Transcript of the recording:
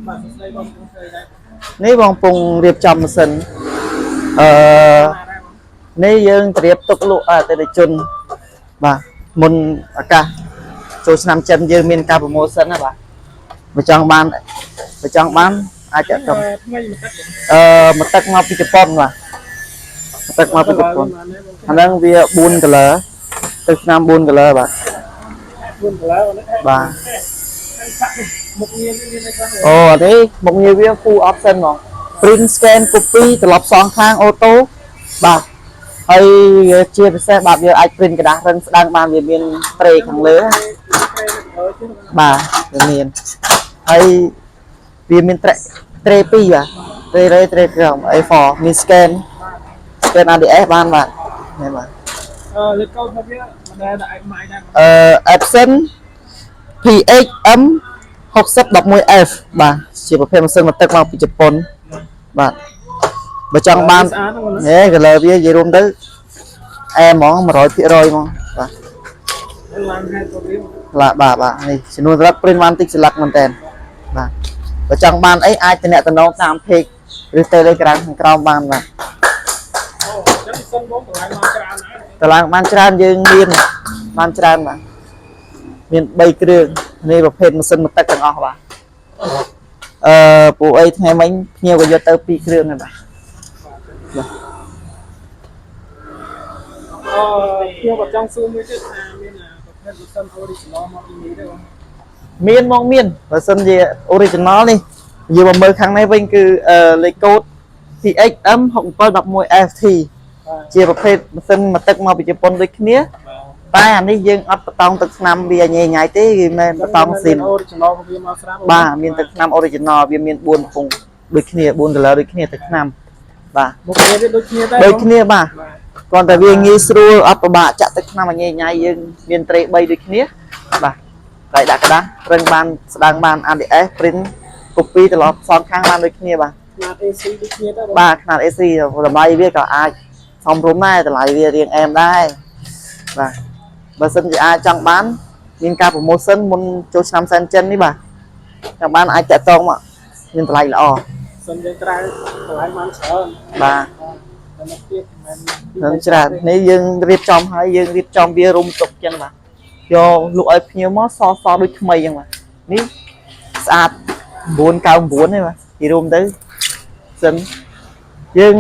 បាទសួស្តីបងប្អូនស្រីដែរ នេះបងពងរៀបចំម៉ាស៊ីនអឺនេះយើងត្រៀមទុកលក់អតិថិជនបាទមុនឱកាសចូលឆ្នាំចិនយើងមានការ promotion ណាបាទបើចង់បានបើចង់បានអាចតាក់ទង ថ្មីមកទឹក អឺមកទឹកមកពីជប៉ុនបាទមកទឹកមកពីជប៉ុនអាហ្នឹងវា4 color ទឹកឆ្នាំ4 color បាទ 4 color នេះ បាទ ហើយសាក់នេះមុខងារនេះមានអីខ្លះ អូអត់ទេមុខងារវា full option ហ្មង print scan copy ត្រឡប់សងខាង auto បាទហើយជាពិសេសបាទវាអាច print ក្រដាសរឹងស្ដើងបានវាមាន tray ខាងលើបាទវាមានហើយវាមាន tray tray 2បាទ tray លើ tray ក្រោម A4 មាន scan scan ADS បានបាទនេះបាទ អឺលេខកូដរបស់វាមិនដែលដាក់ម៉ាយដែរ អឺ Epson PHM 6011F បាទជាប្រភេទម៉ាស៊ីនមកទឹកមកពីជប៉ុនបាទបើចង់បាន ស្អាតហ្នឹង ហេ color វានិយាយរួមទៅអែហ្មង100%ហ្មងបាទ ឡើងហេតុវា ឡាបាទបាទនេះចំនួនស្លឹក print បានតិចស្លឹកមែនតើបាទបើចង់បានអីអាចតំណតំណងតាម page ឬ Telegram ខាងក្រោមបានបាទ អូអញ្ចឹងសិនបងតម្លៃមកច្រើនហើយ តឡើងបានច្រើនយើងមានបានច្រើនបាទមាន3គ្រឿងនេះប្រភេទម៉ាស៊ីនមកទឹកទាំងអស់បាទអឺពួកអីថ្ងៃមិញភ្ញៀវក៏យកទៅ2គ្រឿងដែរបាទ អឺខ្ញុំក៏ចង់សួរមួយទៀតថាមានប្រភេទម៉ាស៊ីន original មកពីនេះទេបង មានមកមានបើសិនជា original នេះយើងមកមើលខាងនេះវិញគឺអឺលេខកូដ TXM 6711 FT បាទ ជាប្រភេទម៉ាស៊ីនមកទឹកមកពីជប៉ុនដូចគ្នា បាទ តែអានេះយើងអត់បតង់ទឹកថ្នាំវាញ៉ៃញ៉ៃទេវាមិនបតង់ស៊ីន original របស់វាមកស្រាប់ បាទមានទឹកថ្នាំ original វាមាន4ពងដូចគ្នា4 color ដូចគ្នាទឹកថ្នាំបាទ មុខងារវាដូចគ្នាដែរ ដូចគ្នាបាទ បាទ គ្រាន់តែវាងាយស្រួលអត់ពិបាកចាក់ទឹកថ្នាំឲ្យញ៉ៃញ៉ៃយើងមានត្រេ3ដូចគ្នាបាទតែដាក់ក្តាររឹងបានស្ដើងបាន ADS print copy ត្រឡប់សងខាងបានដូចគ្នាបាទ ខ្នាត AC ដូចគ្នាដែរបង បាទខ្នាត AC តម្លៃវាក៏អាចសមរម្យដែរតម្លៃវារៀងអែមដែរបាទបើសិនជាអាចចង់បានមានការ promotion មុនចូលឆ្នាំសែនចិននេះបាទចង់បានអាចតាក់ទងមកមានតម្លៃល្អ សិនយើងក្រៅតម្លៃបានច្រើន បាទ តែមកទៀតមិន នឹងច្រើននេះយើងរៀបចំហើយយើងរៀបចំវារុំទុកចឹងបាទយកលក់ឲ្យភ្ញៀវមកសសដូចថ្មីចឹងបាទនេះស្អាត999ទេបាទពីរួមទៅសិនយើង